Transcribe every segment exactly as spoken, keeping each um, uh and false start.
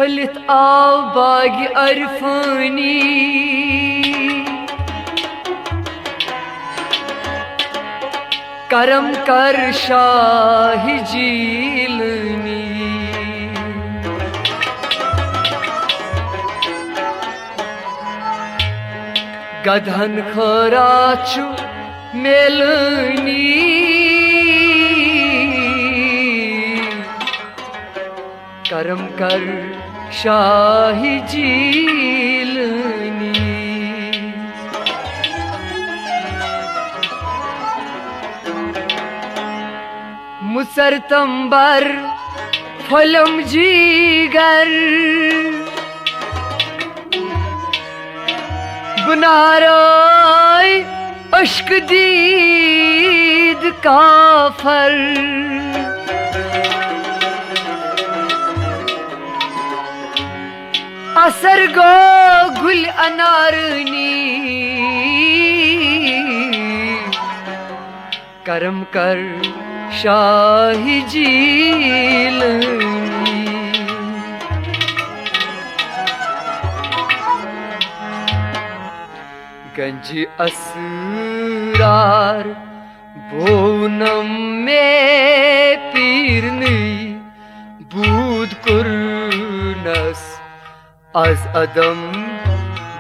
پھٔلِتھ آو باغِ عرفٲنی، کرم کر شاہ جیلٲنی۔ گدہن خٲرات چھُ میلٲنی، کرم کر شاہ جیلٲنی۔ مُژر تمبر پھۄلم جیگر، بنارے اشک دید کافر۔ اثر گو گل انارنی، کرم کر شاہ جیلٲنی۔ گنج اسرار بونم مے پیرنی، بود کرنس از عدم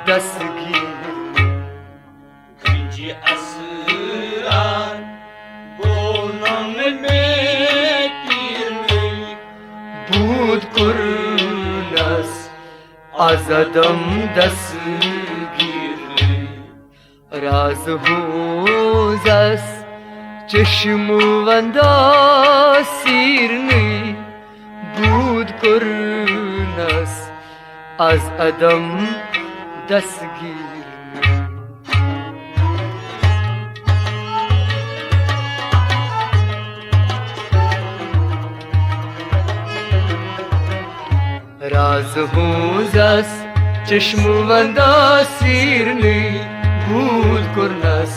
دستگیر۔ گنج اسرار بونم مے پیرنی، بود کرنس از عدم دستگیر۔ راز ہنزس چشم ونداس سیرنی، بود کرنس از عدم دستگیر۔ راز ہنزس چشم ونداس سیرنی، بود کرنس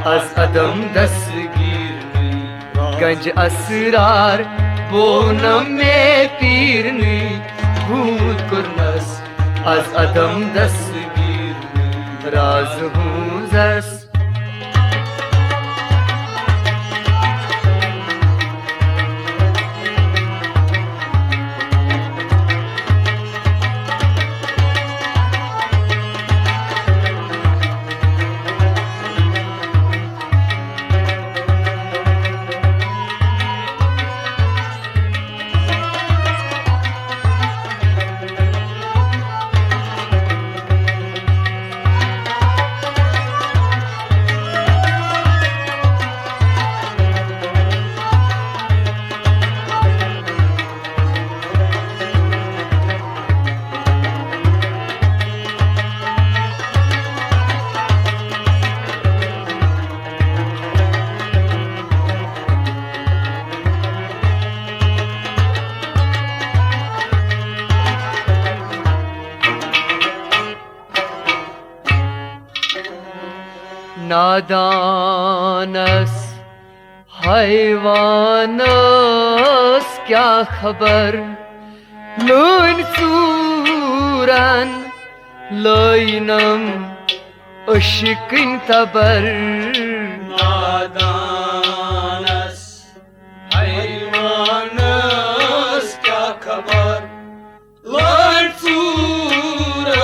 از عدم دستگیر۔ گنج اسرار بونم مے پیرنی، بود کرنس از عدم دستگیر۔ راز ہنزس نادانس حیوانس کیا خبر، لٲنۍ ژوٗرن لٲینم عشقٕنۍ تبر۔ نادانس حیوانس کیا خبر، لٲنۍ ژوٗرن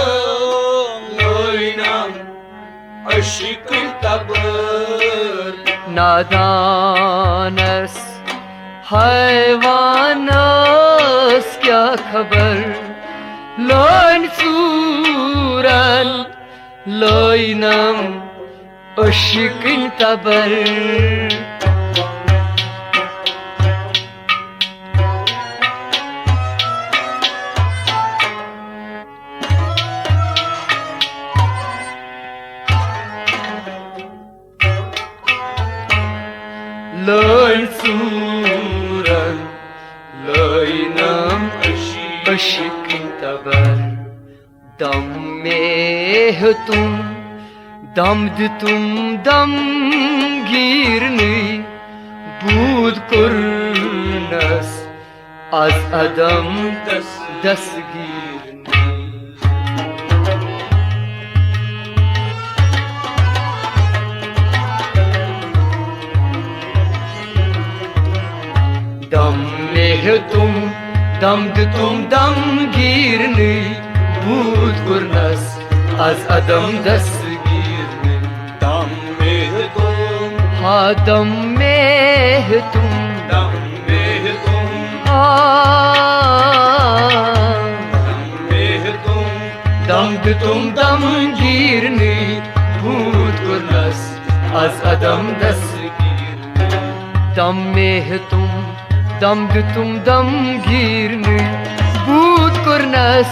لٲینم عشقٕنۍ تبر۔ نادانس حیوانس کیا خبر، لٲنۍ ژوٗرن لٲینم عشقٕنۍ تبر۔ لٲنۍ ژوٗرن لٲینم عشقٕنۍ تبر۔ دم مے ہیوٚتُم، دم دیُتُم دم گیٖرنٕے، بود کوٚرنس از عدم دستگیر۔ دم مےٚ ہیوٚتُم، دم دیُتُم، دم گیٖرنٕے، بوٗد کوٚرنس از عدم دستگیٖرنٕے۔ دم مےٚ ہیوٚتُم، ہا دم مےٚ ہیوٚتُم، دم مےٚ ہیوٚتُم، آ۔ دم مےٚ ہیوٚتُم، دم دیُتُم، دم گیٖرنٕے، بوٗد کوٚرنس از عدم دستگیٖرنٕے۔ دم مےٚ ہیوٚتُم، دم دیُتُم، دم گیٖرنٕے، بوٗد کوٚرنس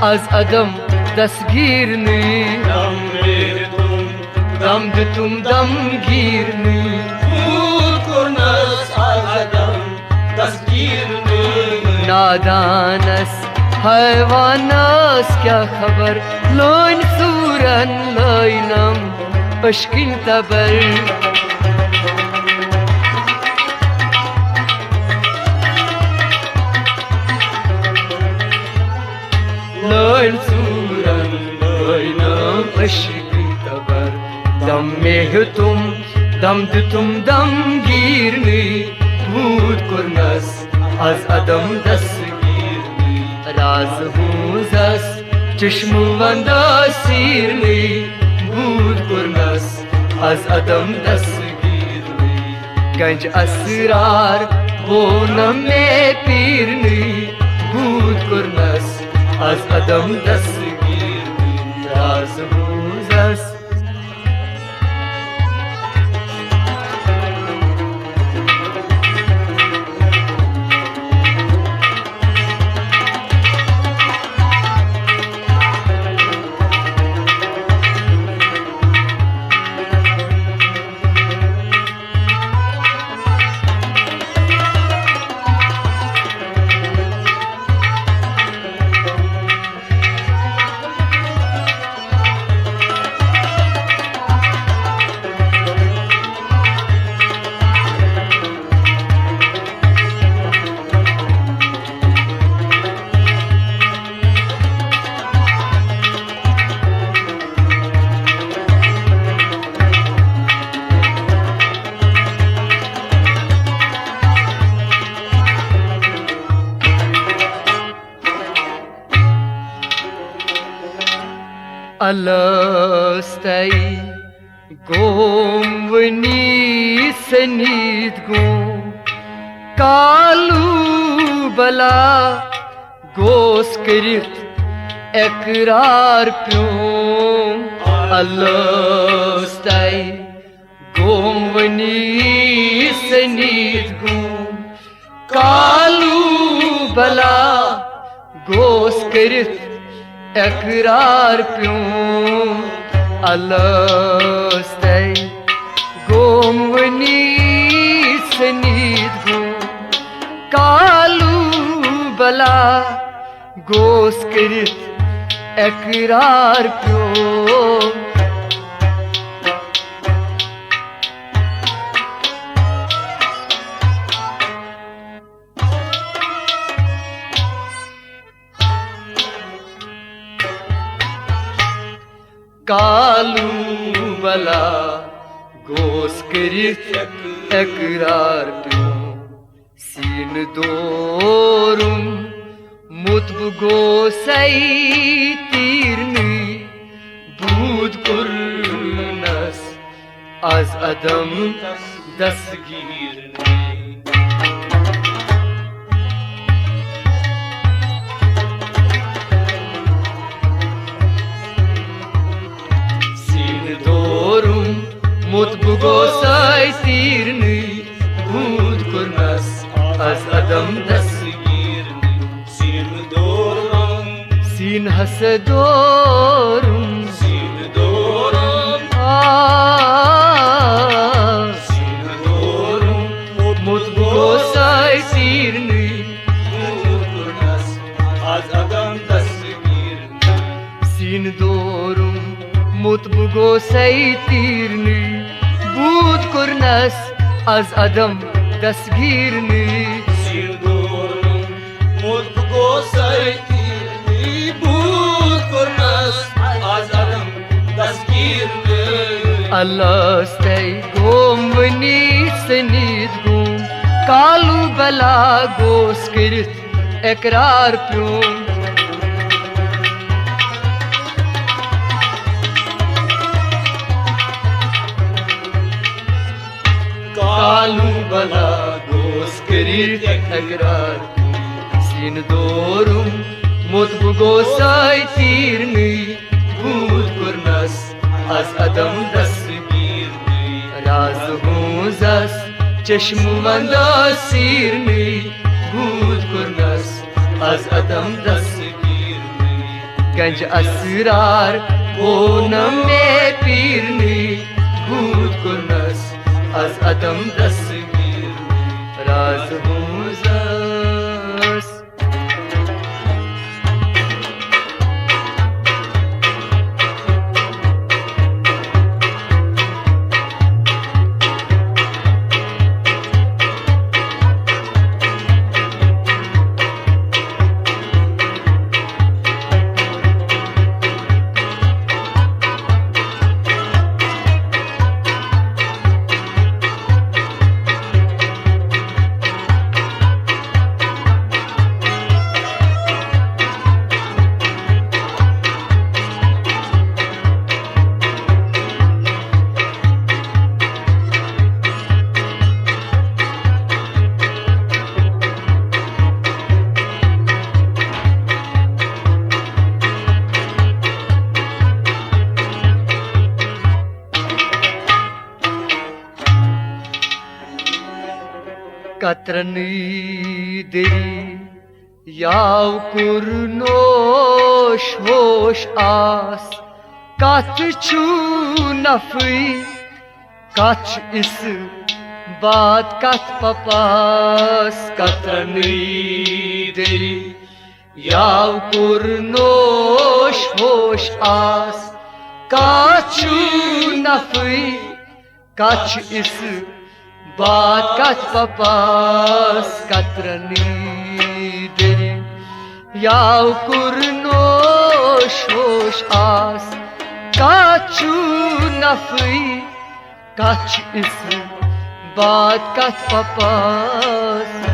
از عدم دستگیٖرنٕے۔ دم مےٚ ہیوٚتُم، دم دیُتُم، دم گیٖرنٕے، بوٗد کوٚرنس از عدم دستگیٖرنٕے۔ نادانس حیوانس کیٛاہ خبر، لٲنۍ ژوٗرن لٲینم عشقٕنۍ تبر۔ لٲنۍ ژوٗرن لٲینم عشقٕنۍ تبر۔ دم مےٚ ہیوٚتُم، دم دیُتُم، دم گیٖرنٕے، بوٗد کوٚرنس از عدم دستگیٖرنٕے۔ راز ہٕنٛزس چشمہٕ وندا سیٖرنٕے، بوٗد کوٚرنس از عدم دستگیٖرنٕے۔ گنج اسرار ووٚن مےٚ پیٖرنٕے، بوٗد کوٚرنس از عدم دستگیٖرنٕے۔ راز ہٕنٛزس الستے گوم ونی سنید گوم، کالو بلا گوس کٔرِتھ اقرار پیوم۔ الستے گوم ونی سنید گوم، کالو بلا گوس کٔرِتھ اقرار پیوم۔ الستے گوم ونی سنید گوم، کالو بلا گوس کٔرِتھ اقرار پیوم۔ کالو بلا گوس کٔرِتھ اقرار پیوم۔ سیٖنہٕ دورُم مُت بہٕ گوسَے تیٖرنٕے، بوٗد کوٚرنَس از عدم دستگیٖرنٕے۔ سیٖنہٕ دورُم مُت بہٕ گوسَے تیٖرنٕے، بوٗد کوٚرنَس از عدم دستگیٖرنٕے۔ سیٖنہٕ دورُم۔ سیٖنہٕ ہسا دورُم۔ سیٖنہٕ دورُم۔ آ۔ سیٖنہٕ دورُم۔ مُت بہٕ گوسَے تیٖرنٕے۔ بوٗد کوٚرنَس از عدم دستگیٖرنٕے۔ سیٖنہٕ دورُم۔ مُت بہٕ گوسَے تیٖرنٕے۔ بوٗد کوٚرنَس از عدم دستگیٖرنٕے۔ سیٖنہٕ دورُم۔ اللہ استَے گوم ونی سنید گوم، کالو بلا گوس کٔرِتھ اقرار پیوم۔ کالو بلا گوس کٔرِتھ اقرار، سین دورم موت بہٕ گوسَے تیرنٕے، بود کوٚرنَس از عدم دستگیرنٕے۔ راز ہٕنٛزس چشم وندس سیرنٕے، بود کوٚرنَس از عدم دستگیرنٕے۔ گنج اسرار وونم مے پیرنٕے، بود کوٚرنَس از عدم دستگیرنٕے۔ راز ہٕنٛزس قطرنٕے دٔری یاو کوٚر نوش ہوش آس، کتھ چھُ نفی، کتھ چھُ اثبات، کتھ پپاس۔ قطرنٕے دٔری یاو کوٚر نوش ہوش آس، کتھ چھُ نفی، کتھ چھُ اثبات، کتھ پپاس۔ قطرنٕے دٔری یاو کوٚر نوش ہوش آس، کتھ چھُ نفی، کتھ چھُ اثبات، کتھ پپاس۔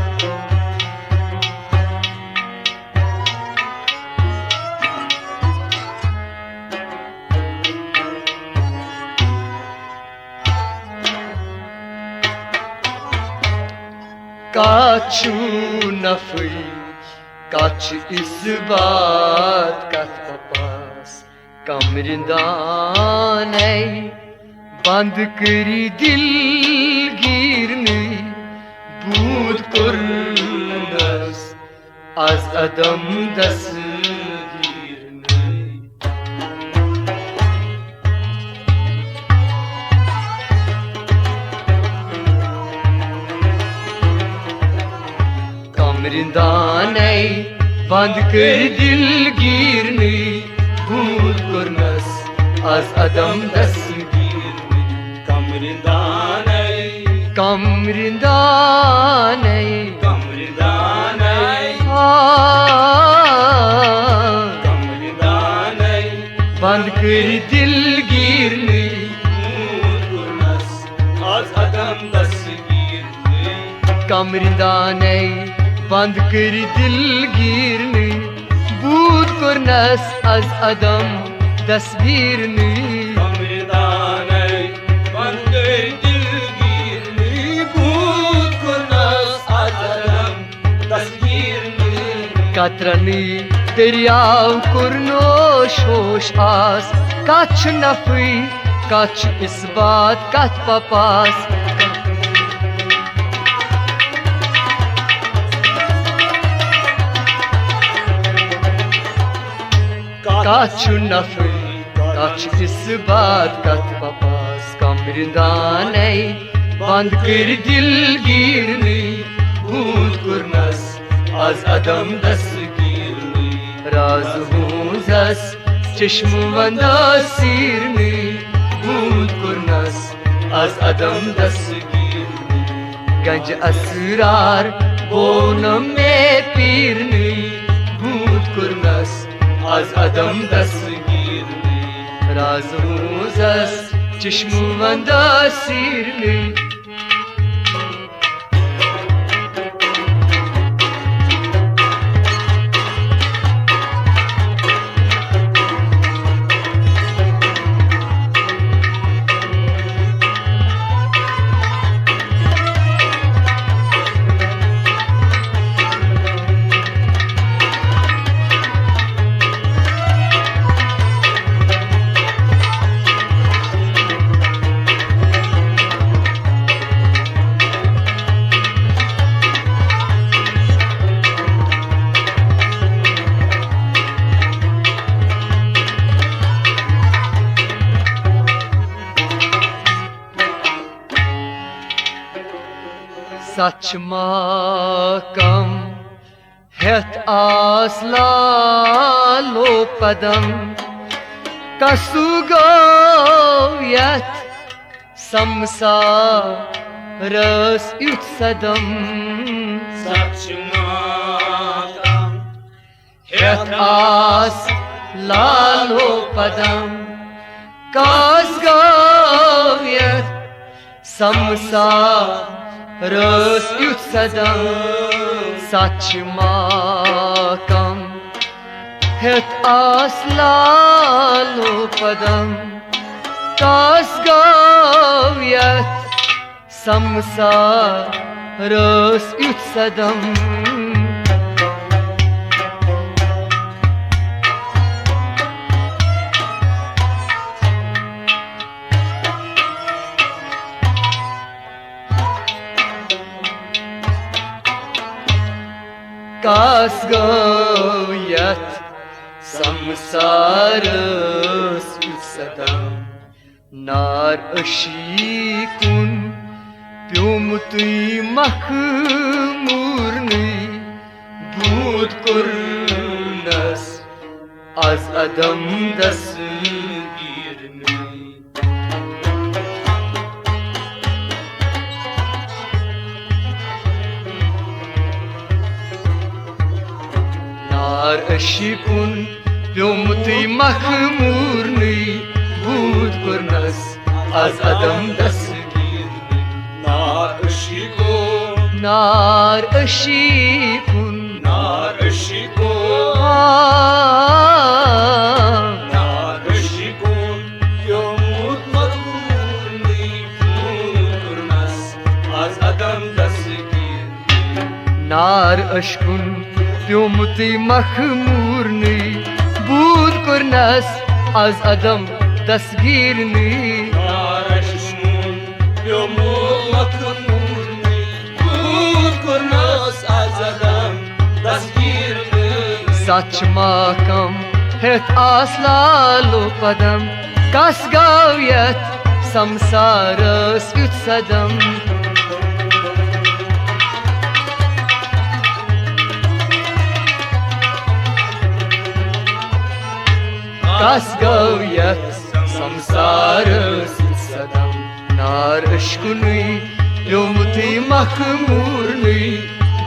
کتھ چھُ نفی، کتھ چھُ اثبات، کتھ پپاس۔ کمرِندانَے بند کٔرِتھ دِل گیٖرنٕے، بود کوٚرنَس از عدم دستگیٖرنٕے۔ کمرِندانَے بند کٔرِتھ دِل گیٖرنٕے، بود کوٚرنَس از عدم دستگیٖرنٕے۔ کمرِندانَے، کمرِندانَے، کمرِندانَے، آ۔ کمرِندانَے بند کٔرِتھ دِل گیٖرنٕے، بود کوٚرنَس از عدم دستگیٖرنٕے۔ کمرِندانَے بند کٔرِتھ دِل گیٖرنٕے، بود کوٚرنَس از عدم دستگیٖرنٕے۔ کمرِندانَے بند کٔرِتھ دِل گیٖرنٕے، بود کوٚرنَس از عدم دستگیٖرنٕے۔ قطرنٕے دٔریاو کوٚر نوش ہوش آس، کتھ چھُ نفی، کتھ چھُ اثبات، کتھ پپاس۔ کتھ چھُ نفی، کتھ چھُ اثبات، کتھ پپاس۔ کمرِندانَے بند کٔرِتھ دِل گیٖرنٕے، بود کوٚرنَس از عدم دستگیٖرنٕے۔ راز ہٕنٛزس چشم وندس سیرنٕے، بود کوٚرنَس از عدم دستگیٖرنٕے۔ گنج اسرار وونم مے پیرنٕے، بود کوٚرنَس از عدم دستگیٖرنٕے۔ راز ہٕنٛزس چشمہٕ وندس سیرنٕے۔ سچ ما کم ہیتھ آس لالو پدم، کسُ گوٚو یتھ سمسارس یُتھ صدم۔ سچ ما کم ہیتھ آس لالو پدم، کس گوٚو یتھ سمسارس یُتھ صدم۔ سچ ما کم ہیتھ آس لالو پدم، کس گوٚو یتھ سمسارس یُتھ صدم۔ کس گوٚو یتھ سمسارس یُتھ صدم۔ نار اشی کُن پیومتُے مخمورنٕے، بوٗد کوٚرنس از عدم دستگیرنٕے۔ نار اشی کُن پیومتُے مخمورنٕے، بوٗد کوٚرنس از عدم دستگیرنٕے۔ نار اشی کُن، نار اشی کُن، نار اشی کُن، آ۔ نار اشی کُن پیومت مخمورنٕے، بوٗد کوٚرنس از عدم دستگیرنٕے۔ نار اشی کُن پیومتُے مخمورنٕے، بوٗد کوٚرنس از عدم دستگیرنٕے۔ نار اشی کُن پیومت مخمورنٕے، بوٗد کوٚرنس از عدم دستگیرنٕے۔ سچ ما کم ہیتھ آس لالو پدم، کس گوٚو یتھ سمسارس یُتھ صدم۔ کس گوٚو یتھ سمسارس یُتھ صدم۔ نار اشی کُنٕے پیومتُے مخمورنٕے،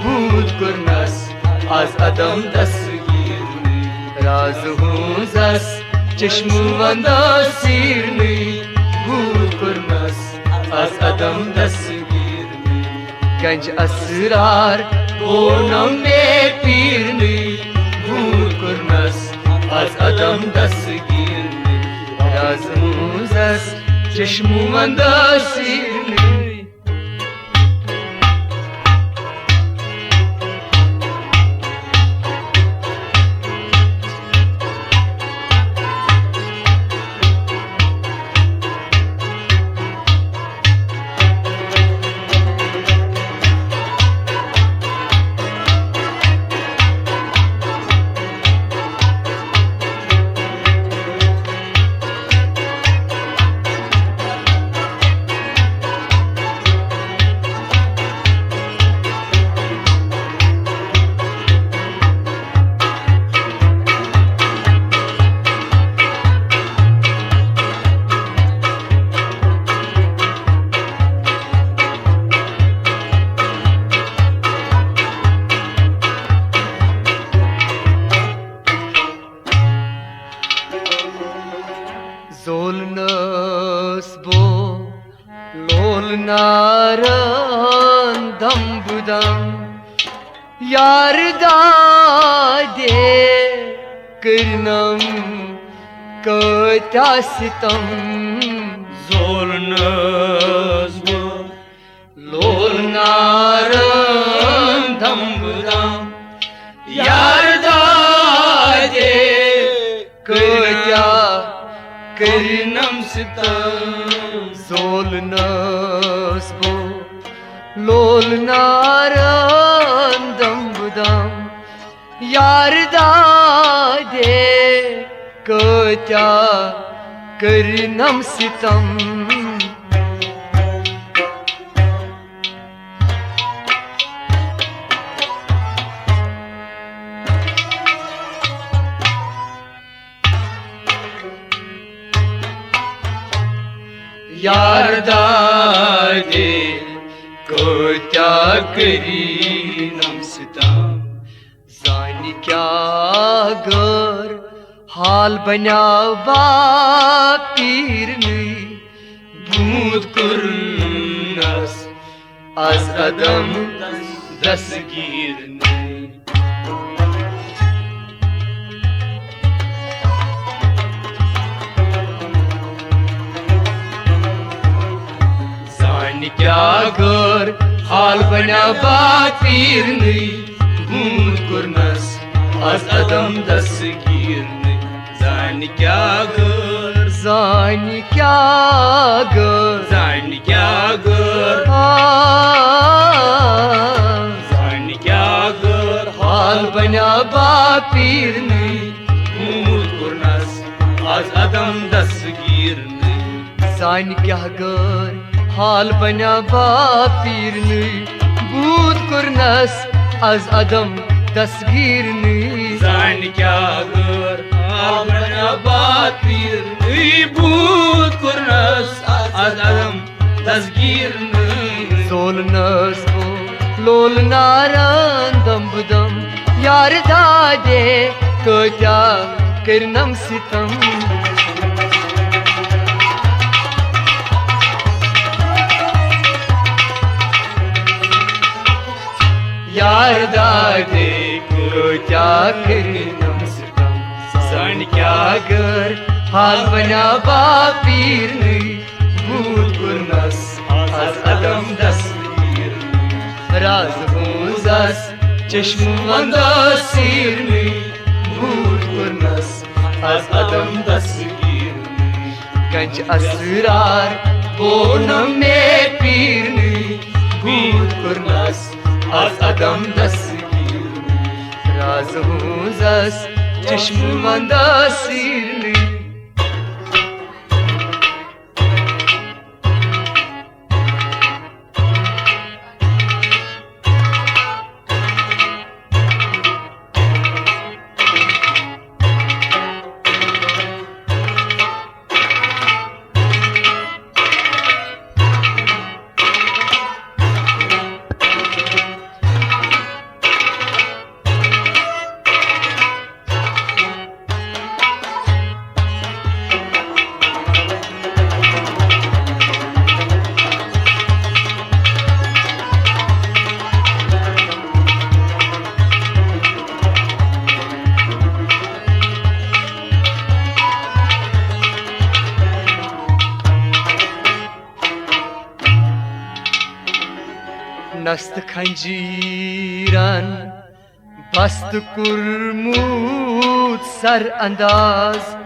بوٗد کوٚرنس از عدم دستگیرنٕے۔ راز ہنزس چشمہٕ وندس سیرنٕے، بوٗد کوٚرنس از عدم دستگیرنٕے۔ گنج اسرار پونم بے پیرنٕے، بوٗد کوٚرنس از عدم دستگیرنٕے۔ راز ہنزس چشمہٕ وندس سیرنٕے۔ دم بدم یار دادے کٔرنم کۭتیاہ ستم۔ زولنس بہٕ لول نارن دم بدم یار دادے کۭتیاہ کٔرنم ستم۔ زولنس بہٕ لول نارن دم بدم یار دادے کۭتیاہ کٔرنم ستم۔ یار دادے کۭتیاہ کٔرنم ستم۔ زانہِ کیٛاہ غٲر حال بنیٛاو با پیٖرنٕے۔ بوٗد کوٚرنس از عدم دستگیٖرنٕے۔ زانہِ کیٛاہ غٲر حال بنیٛاو با پیٖرنٕے۔ بوٗد کوٚرنس از عدم دستگیٖرنٕے۔ زانہِ کیٛاہ غٲر، زانہِ کیٛاہ غٲر، زانہِ کیٛاہ غٲر، آ، زانہِ کیٛاہ غٲر حال بنیٛاو با پیٖرنٕے۔ بوٗد کوٚرنس از عدم دستگیٖرنٕے۔ زانہِ کیٛاہ غٲر حال بنیٛاو با پیٖرنٕے۔ بوٗد کوٚرنس از عدم دستگیٖرنٕے۔ زانہِ کیٛاہ غٲر حال بنیٛاو با پیٖرنٕے۔ بوٗد کوٚرنس از عدم دستگیٖرنٕے۔ زولنس بہٕ لول نارن دم بدم یار دادے کۭتیاہ کٔرنم ستم۔ یار دادے کۭتیاہ کٔرنم ستم۔ زانہِ کیٛاہ غٲر حال بنیٛاو با پیٖرنٕے۔ بوٗد کوٚرنس از عدم دستگیٖرنٕے۔ راز ہٕنٛزس چشمہٕ وندس سیٖرنٕے۔ بوٗد کوٚرنس از عدم دستگیٖرنٕے۔ گنج اسرار بونم مے پیٖرنٕے۔ بوٗد کوٚرنس از عدم دستگیٖرنٕے۔ راز ہٕنٛزس چشمہٕ وندس سیٖرنٕے۔ نست خنجیرن بست کوٚرمُت سر انداز،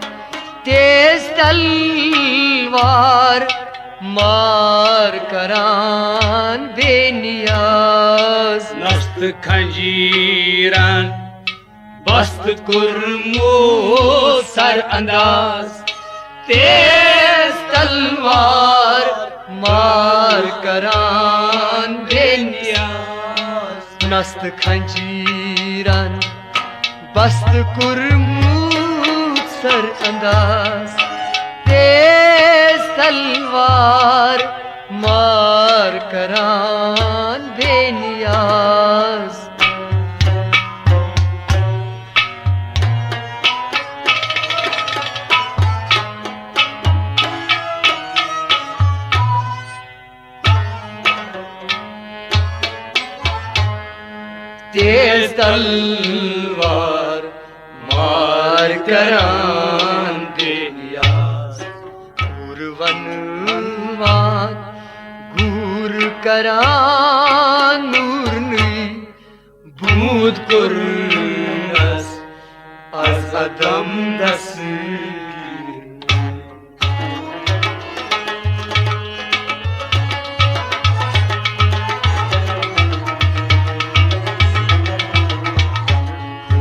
تیز تلوار مار کران بے نیاز۔ نست خنجیرن بست کوٚرمُت سر انداز، تیز تلوار مار کران بے نیاز۔ نست خنجیرن بست کوٚرمُت سر انداز، تیز تلوار مار کران بے نیاز۔ تیز تلوار مار کران بے نیاز۔ گُر ونوان، گُر کران نورنٕے، بوٗد کوٚرنس از عدم دستگیر۔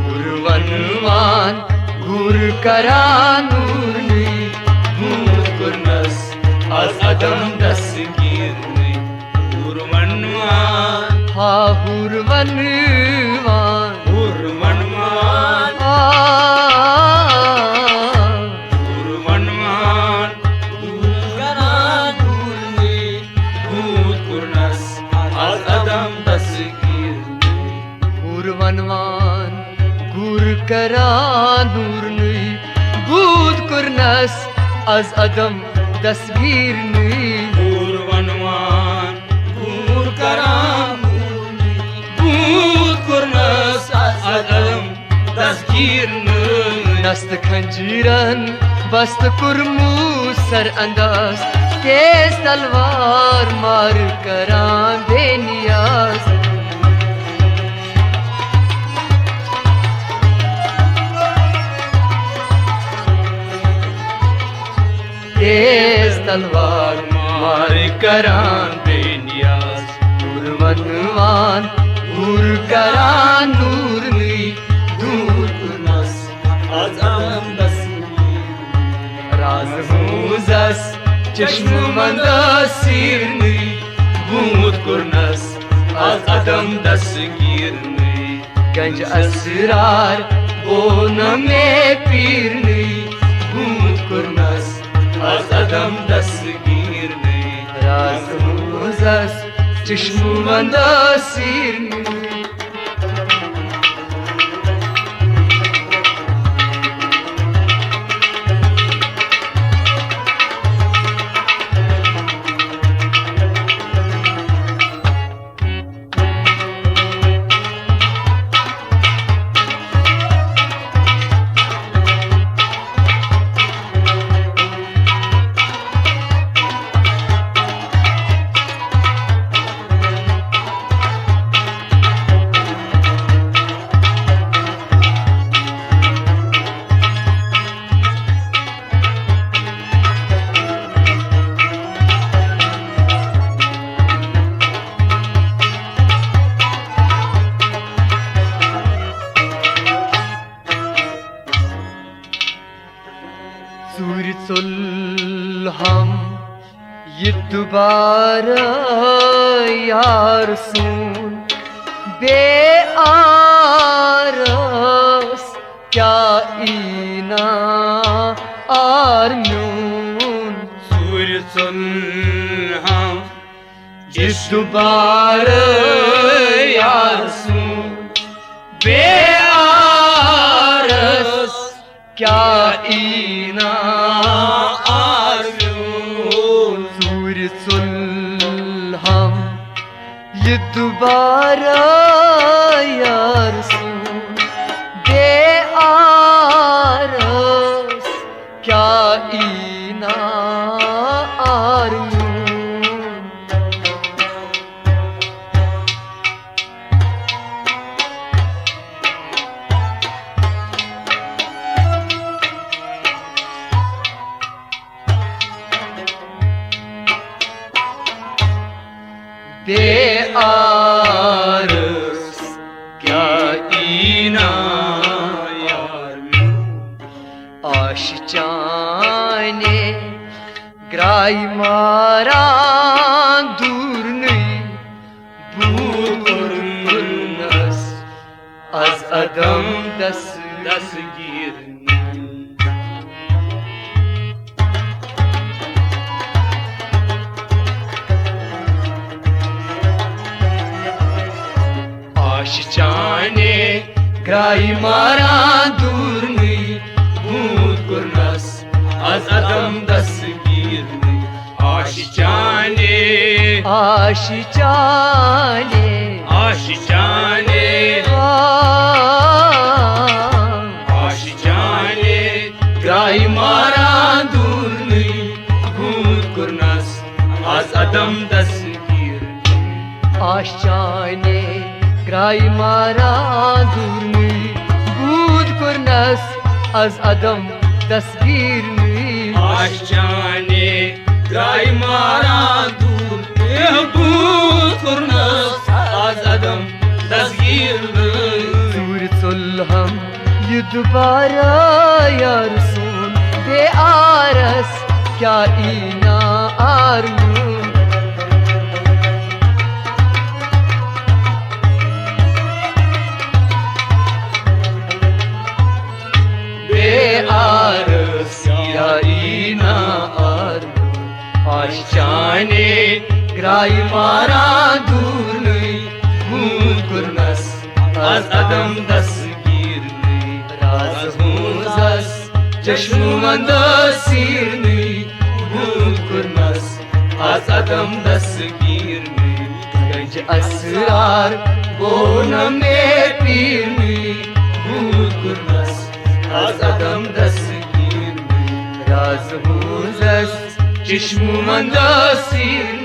گُر ونوان، گُر کران نورنٕے، بوٗد کوٚرنس از عدم دستگیرنٕے۔ گُر ونوان، ہا ہُر ونوان، گُر ونوان، آ۔ گُر ونوان، گُر کران نورنٕے، بوٗد کوٚرنس از عدم دستگیرنٕے۔ گُر ونوان، گُر کران نورنٕے، بوٗد کوٚرنس از عدم دستگیرنٕے۔ گُر ونوان، گُر کران نورنٕے، بوٗد کوٚرنس از عدم دستگیرنٕے۔ نست خنجیرن بست کوٚرمُت سر انداز، تیز تلوار مار کران بے نیاز۔ تیز تلوار مار کران بے نیاز۔ گُر ونوان، گُر کران نورنٕے، دوٗر کوٚرنس از عدم دستگیرنٕے۔ راز ہنزس چشمہٕ وندس سیرنٕے، بوٗد کوٚرنس از عدم دستگیرنٕے۔ گنج اسرار بونہ مے پیرنٕے، بوٗد کوٚرنس از عدم دستگیرنٕے۔ راز ہنزس چشمہٕ وندس سیرنٕے۔ ژوٗرِ ژوٚل ہم یہِ دُبارٕ یار سون بے آرس۔ کیٛاہ یی نا آر میون؟ ژوٗرِ ژوٚل ہم یہِ دُبارٕ یار سون بے آرس۔ کیٛاہ یی نا آر میون؟ ژوٗرِ ژوٚل ہم یہِ دُبارٕ یار سون بے آرس۔ کیٛاہ یی نا آر میون؟ بے آرس کیٛاہ یی نا یار میون؟ آش چانے گراے ماران دوٗرنٕے، بوٗد کوٚرنس از عدم دس دستگیرنٕے۔ آش چانے گراے ماران دوٗرنٕے، بوٗد کوٚرنس از عدم دستگیرنٕے۔ آش چانے، آش چانے، آش چانے۔ چانے گرای ماران دورنی، بود کرنس از عدم دستگیرنی. آش چانے گرای ماران دورنی، بود کرنس از عدم دستگیرنی. زور ژوٚل ہم یہِ دوبارہ یار سون بے آرس کیا اینا آرمون. بے آرس کیا اینا آرمون. آش چانے گرای ماران دورنی، بود کرنس از عدم دستگیرنی. راز ہونزس چشم مند سیرنی، بود کرنس از عدم دستگیرنی. گنج اسرار بونم پیرنی، بود کرنس از عدم دستگیرنی. راز ہونزس چشم مند سیرنی.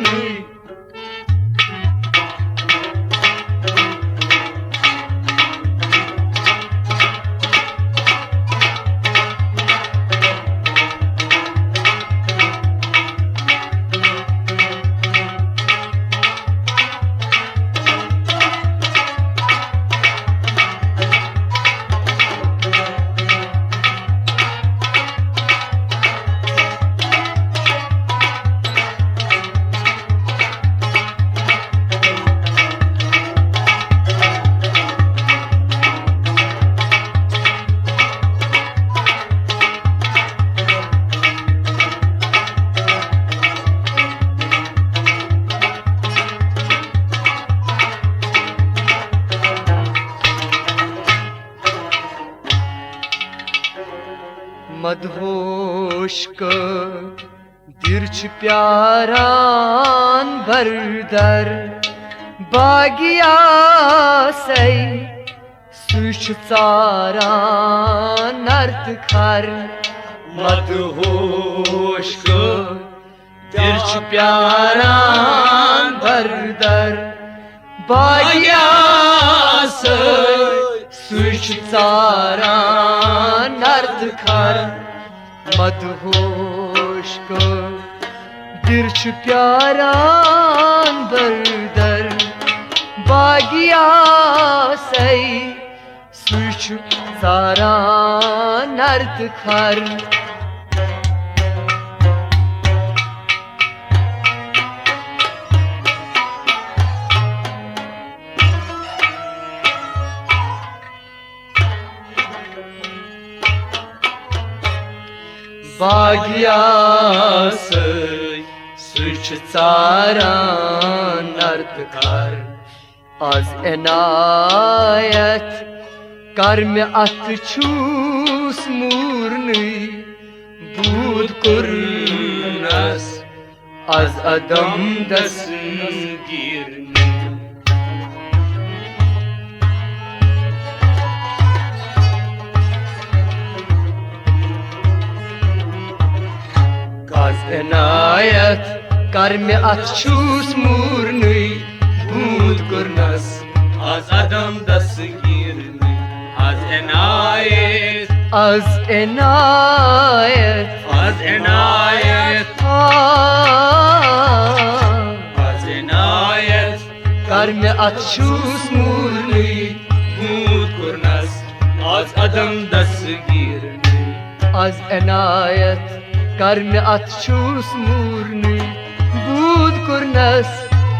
مدہوش کٲ دِل چھُ پیاران بردر باغیا سَے، سُے چھُ ژاران نر تہٕ کھر. مدہوش کٲ دِل چھُ پیاران بردر باغیا سَے، سُے چھُ ژاران نر تہٕ کھر. مدہوش کٲ دِل چھُ پیاران بردر باغیا سَے، سُے چھُ ژاران نر تہٕ کھر. باغیا سَے، سُے چھُ ژاران نر تہٕ کھر. از عنایت کر مےٚ اتھ چھُس موٗرنٕے، بود کوٚرنس از عدم دستگیرنٕے. از عنایت کر مےٚ اتھ چھُس موٗرنٕے، بود کوٚرنس از عدم دستگیرنٕے. از عنایت، از عنایت، از عنایت، آ، از عنایت کر مےٚ اتھ چھُس موٗرنٕے، بود کوٚرنس از عدم دستگیرنٕے. از عنایت کر مےٚ اتھ چھُس موٗرنٕے، بود کوٚرنس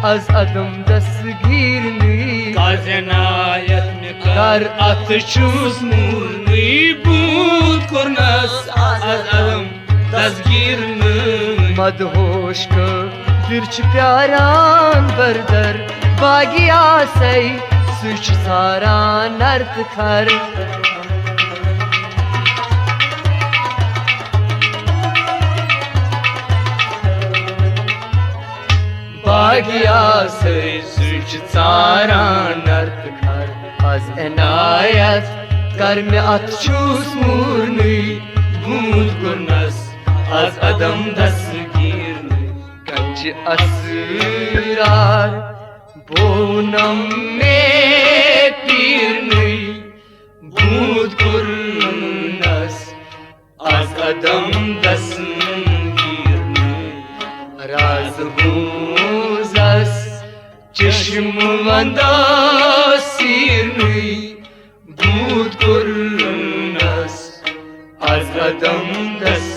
از عدم دستگیرنٕے. از عنایت مےٚ کر اتھ چھُس موٗرنٕے، بود کوٚرنس از عدم دستگیرنٕے. مدہوش کٲ دِل چھُ پیاران بردر باغیا سَے، سُے چھُ ژاران نر تہٕ کھر. باغیا سَے، سُے چھُ ژاران نر تہٕ کھر. از عنایت کر مےٚ اتھ چھُس موٗرنٕے، بود کوٚرنس از عدم دستگیرنٕے. گنج اسرار پونم مے پیرنٕے بوٗد کوٚرنس از عدم دسن گیرنٕے۔ راز بوٗزس چشم وندس سیرنٕے بوٗد کوٚرنس از عدم دسن